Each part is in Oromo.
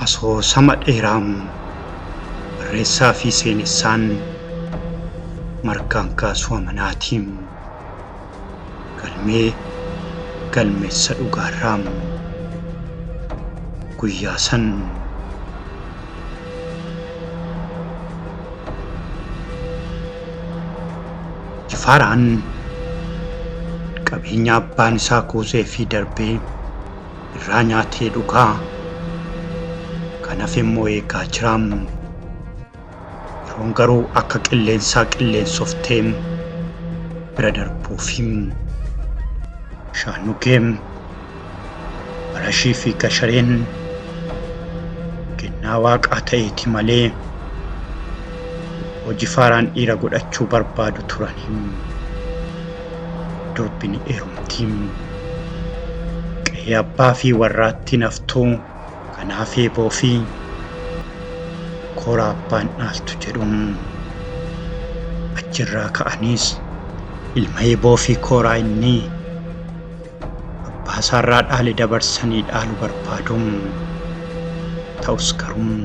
Asoosama dheeraa barreessaa fi seenessaan Margaan Kaasuu Amanaatiin galmee galmeessa dhugaarraa guyyaa san Jifaaraan qabeenya abbaan isaa kuusee fi darbee irraa nyaatee dhugaa kan hafe immoo eegaa jira. Yeroon garuu akka qilleensaa qilleensoftee bira darbuufi. Shaannugee, Barashii fi Gashareen kennaa waaqaa ta'eeti malee Obbo Jifaaraan dhiira godhachuu barbaadu turani. Durbi ni heerumti. Qe'ee abbaa fi warraatti hin haftu. Kanaaf eeboo fi kooraa abbaan dhaaltu jedhu. Achirraa ka'aniis ilma eeboo fi kooraa inni abbaa isaarraa dhaale dabarsanii dhaalu barbaadu. Ta'us garuu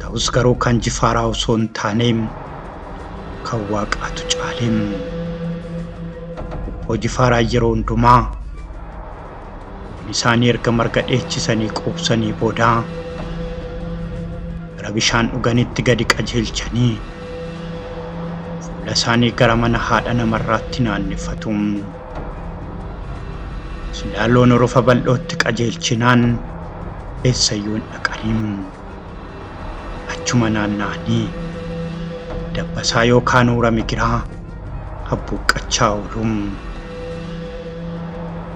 ta'us garuu kan Jifaaraa osoo hin taane kan Waaqaatu caale. Obbo Jifaaraan yeroo hundumaa loon isaanii erga marga dheechisanii quubsanii booda gara bishaan dhuganitti gadi qajeelchanii fuula isaanii gara mana haadha namarraatti naanneffatu. Silaa loon orofa bal'ootti qajeelchinaan eessayyuu hin dhaqanii. Achuma naanna'anii dabbasaa yookaan uura migiraa habbuuqqachaa oolu.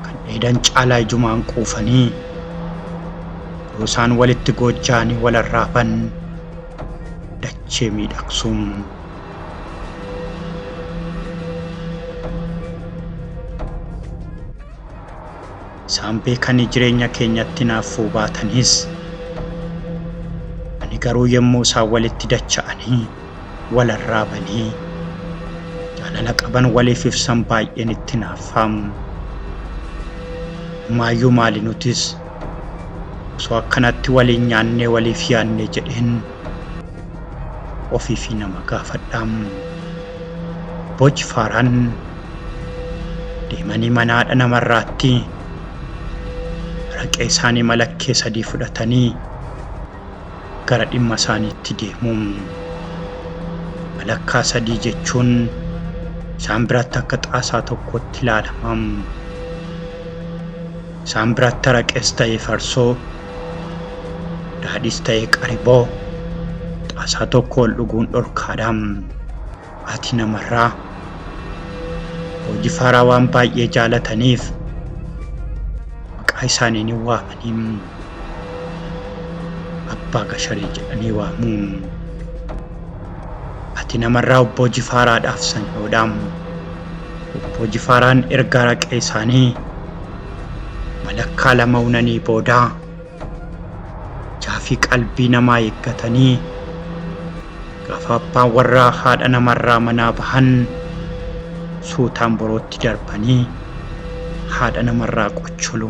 Kan dheedan caalaa ijumaan quufanii yeroo isaan walitti goojja'anii wal arraaban dachee miidhagsu. Isaan beekanii jireenya keenyatti hinaaffuu baatanis, ani garuu yommuu isaan walitti dacha'anii wal arraabanii jaalala qaban waliif ibsan baay'een itti hinaaffa. Ammaayyuu maali nutis osoo akkanatti waliin nyaannee waliif yaadnee jedheen ofiifii nama gaafadha. Obbo Jifaaraan deemanii mana haadha namarraatti araqee isaanii malakkee sadii fudhatanii gara dhimma isaaniitti deemu. Malakkaa sadii jechuun isaan biratti akka xaasaa tokkootti ilaalama. Isaan biratti araqees ta'e farsoo, daadhiis ta'e qariboo xaasaa tokko ol dhuguun dhorkaadha. Haati namarraa Obbo Jifaaraa waan baay'ee jaalataniif maqaa isaaniin hin waamanii. Abbaa Gasharee jedhanii waamu. Haati namarraa Obbo Jifaaraadhaaf sanyoodha. Obbo Jifaaraan erga araqee isaanii malakkaa lama unanii booda ijaa fi qalbii namaa eeggatanii gaafa abbaan warraa haadha namarraa manaa bahan suutaan borootti darbanii haadha namarraa qocholu.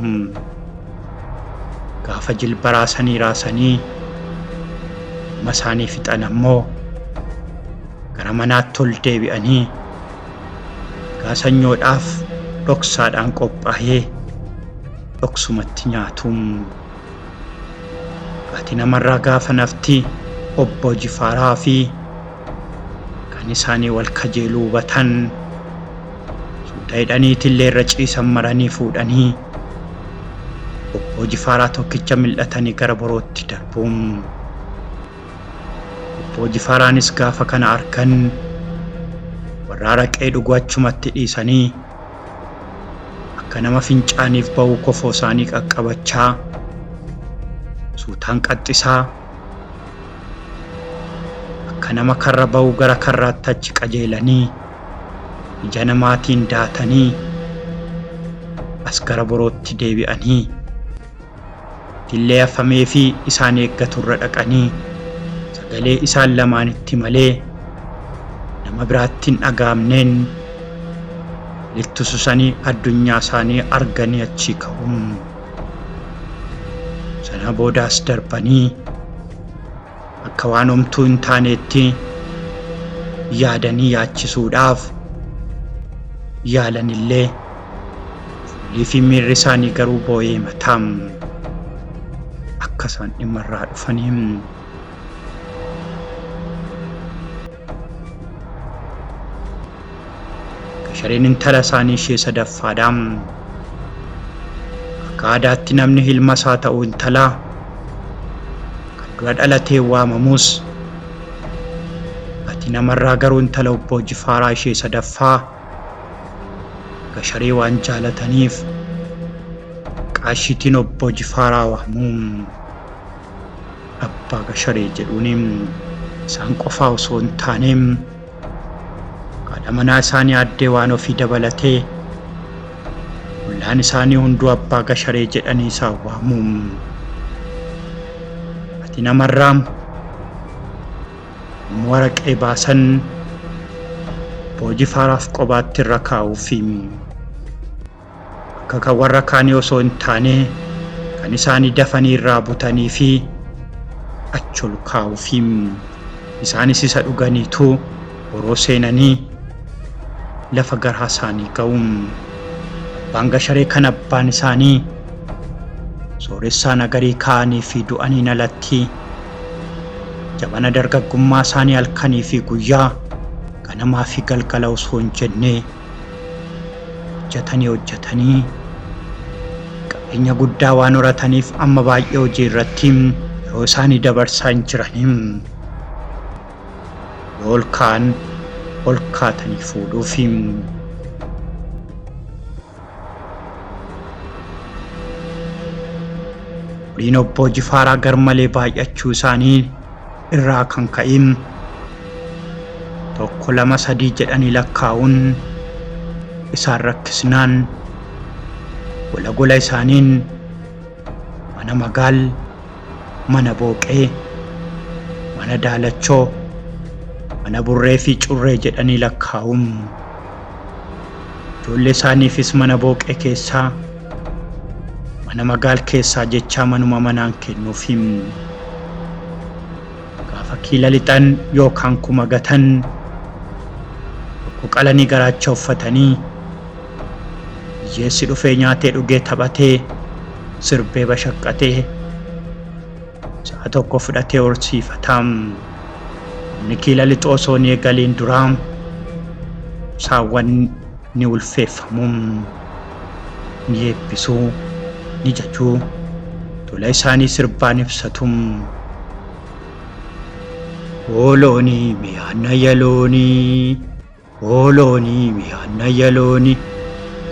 Gaafa jilba raasanii raasanii dhimma isaanii fixan ammoo gara manaatti ol deebi'anii algaa sanyoodhaaf dhoksaadhaan qophaa'ee dhoksumatti nyaatu. Haati namarraa gaafa nafti Obbo Jifaaraa fi kan isaanii wal kajeeluu hubatan suuta hidhanii itillee irra ciisan maranii fuudhanii Obbo Jifaaraa tokkicha mil'atanii gara borootti darbu. Obbo Jifaaraanis gaafa kana argan warra araqee dhugu achumatti dhiisanii akka nama fincaaniif ba'uu kofoo isaanii qaqqabachaa suutaan qaxxisaa akka nama karra ba'uu gara karraatti achi qajeelanii ija namaatiin daatanii as gara borootti deebi'anii Dillee afameefii isaan eeggaturra dhaqanii sagalee isaan lamaanitti malee nama biraatti hin dhaga'amneen walitti susanii addunyaa isaanii arganii achii ka'u. Sana boodaas darbanii akka waan homtuu hin taaneetti yaadanii yaachisuudhaaf yaalanillee fuullii fi miirri isaanii garuu boo'ee himata. Akka isaan dhimma irraa dhufanii. Gashareen intala isaanii ishee sadaffaadha. Akka aadaatti namni ilma isaa ta'u intala kan dura dhalatee waamamus ati namarraa garuu intala obbo Jifaaraa ishee sadaffaa Gasharee waan jaalataniif qaashiitiin obbo Jifaaraa waamu. Abbaa Gasharee jedhuuni isaan qofaa osoo hin taane haadha manaa isaanii aaddee waan ofii dabalatee ollaan isaanii hunduu Abbaa Gasharee jedhanii isaan waamu. Ati namarraa yommuu araqee baasan Obbo Jifaaraaf qobaatti irra kaa'uufi. Akka kan warra kaanii osoo hin taane kan isaanii dafanii irraa butanii fi achi ol kaa'uufi. Isaanis isa dhuganiitu boroo seenanii lafa garaa isaanii ga'u. Abbaan Gasharee kan abbaan isaanii sooressaa nagarii kaa'anii fi du'aniin alatti jabana dargaggummaa isaanii halkanii fi guyyaa ganamaa fi galgala osoo hin jenne hojjetanii hojjetanii qabeenya guddaa waan horataniif amma baay'ee hojii irratti yeroo isaanii dabarsaa hin jiranii. Yoo ol ka'an ol kaatanii fuudhuufi. Horiin obboo Jifaaraa garmalee baay'achuu isaanii irraa kan ka'e tokko lama sadii jedhanii lakkaa'uun isaan rakkisnaan gola gola isaaniin mana magaal, mana booqee, mana daalachoo, mana burree fi curree jedhanii lakkaa'u. Ijoollee isaaniifis mana booqee keessaa, mana magaal keessaa jechaa manuma manaan kennuufi. Gaafa kiila lixan yookaan kuma gatan tokko qalanii garaacha uffatanii hiyyeessi dhufee nyaatee dhugee taphatee sirbee bashaqqatee sa'a tokko fudhatee horsiifata. Namni kiila lixu osoo hin eegaliin dura saawwan ni ulfeeffamu, ni eebbisu, ni jaju, tola isaanii sirbaan ibsatu. Hooloonii mi'aanna yaloonii, hooloonii mi'aanna yaloonii,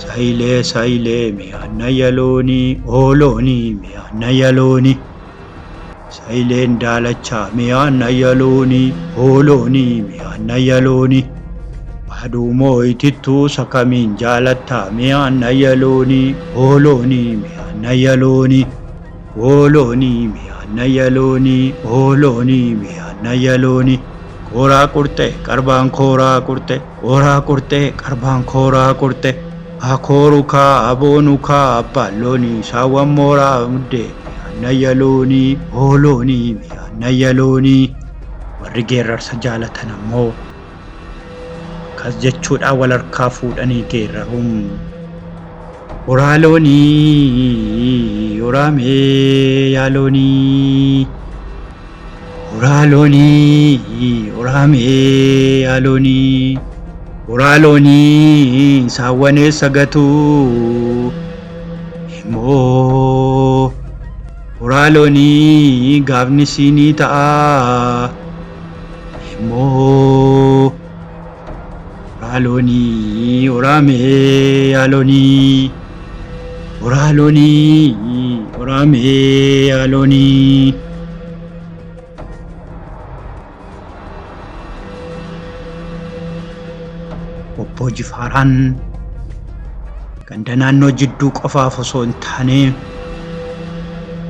sayilee sayilee mi'aanna yaloonii, hooloonii mi'aanna yaloonii. Sayileen daalacha mi'aanna yaloonii, hooloonii mi'aanna yaloonii. Aduu moo itittuu sakamiin jaalatta mi'aanna yaloonii, hooloonii mi'aanna yaloonii. Hooloonii mi'aanna yaloonii, hooloonii mi'aanna yaloonii. Kooraa qurxe qarbaan kooraa qurxe, kooraa qurxe qarbaan kooraa qurxe. Akooru kaa aboonu kaa abbaan loonii saawwan mooraa muddee mi'aannayya loonii hooloonii mi'aannayya loonii. Warri geerrarsa jaalatan ammoo akkas jechuudhaan wal harkaa fuudhanii geerraru. Horaa loonii horaa mee yaa loonii. Horaa loonii horaa mee yaa loonii. Horaa loonii saawwan eessa gatuu immoo. Horaa loonii gaafni siinii ta'a immoo. Horaa loonii horaa mee yaa loonii. Horaa loonii horaa mee yaa loonii. Obbo Jifaaraan ganda naannoo jidduu qofaaf osoo hin taane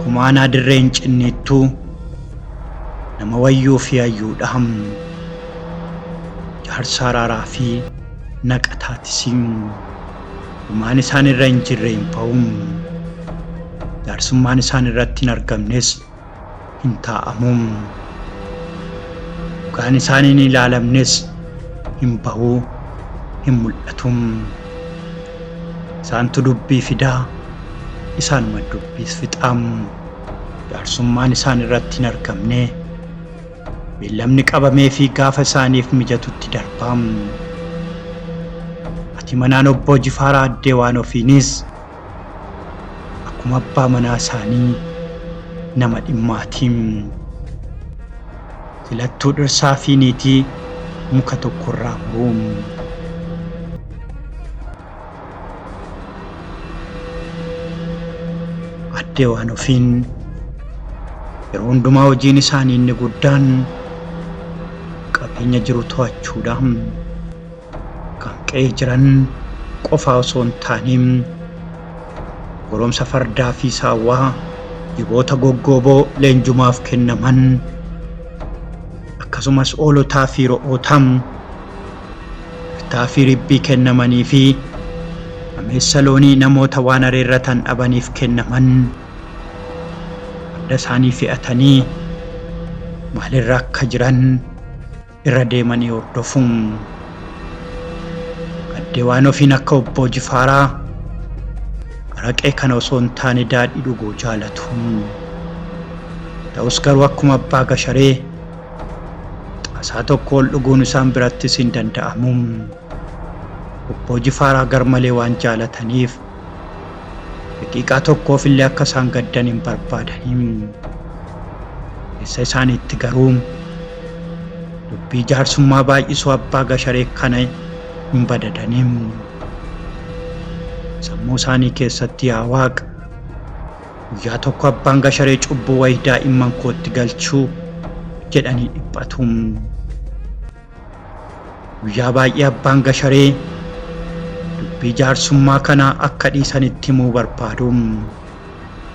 kumaanaa dirree hin cinniittuu nama wayyuu fi hayyuudha. Jaarsa araaraa fi naqataatis. Gumaan isaan irra hin jirre hin ba'u. Jaarsummaan isaan irratti hin argamnes hin taa'amu. Dhugaan isaan hin ilaalamnes hin bahu, hin mul'atu. Isaantu dubbii fidaa, isaanuma dubbiis fixa. Jaarsummaan isaan irratti hin argamne beellamni qabameefii gaafa isaaniif mijatutti darba. Haati manaan Obboo Jifaaraa Addee Waanofiinis akkuma abbaa manaa isaanii nama dhimmaati. Silattuu dhirsaa fi niitii muka tokkorraa muru. Addee Waanofiin yeroo hundumaa hojiin isaanii inni guddaan qabeenya jiru to'achuudha. Kan qe'ee jiran qofaa osoo hin taane goromsa fardaa fi saawwaa, jiboota goggooboo leenjumaaf kennaman, akkasumas hoolotaa fi ro'oota bittaa fi ribbii kennamanii fi ameessa loonii namoota waan areerratan dhabaniif kennaman farda isaanii fe'atanii maalirra akka jiran irra deemanii hordofu. Addee Waanofiin akka Obboo Jifaaraa araqee kana osoo hin taane daadhii dhuguu jaalatu. Ta'us garuu akkuma Abbaa Gasharee xaasaa tokko ol dhuguun isaan birattis hin danda'amu. Obboo Jifaaraa garmalee waan jaalataniif daqiiqaa tokkoof illee akka isaan gaddan hin barbaadani. Keessa isaaniitti garuu dubbii jaarsummaa baay'isuu Abbaa Gasharee kana hin badadani. Sammuu isaanii keessatti yaa Waaq guyyaa tokko Abbaan Gasharee cubbuu wayii daa'imman kootti galchuu jedhanii dhiphatu. Guyyaa baay'ee Abbaan Gasharee dubbii jaarsummaa kana akka dhiisan itti himuu barbaadu.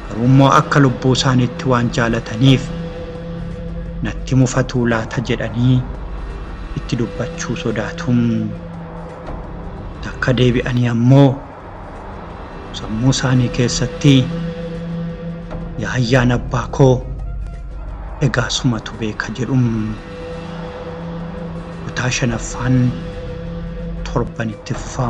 Garuu immoo akka lubbuu isaaniitti waan jaalataniif natti mufatuu laata jedhanii itti dubbachuu sodaatu. Takka deebi'anii ammoo sammuu isaanii keessatti yaa ayyaan abbaa koo egaa sumatu beeka jedhu. Kutaa shanaffaan torbanitti fufa.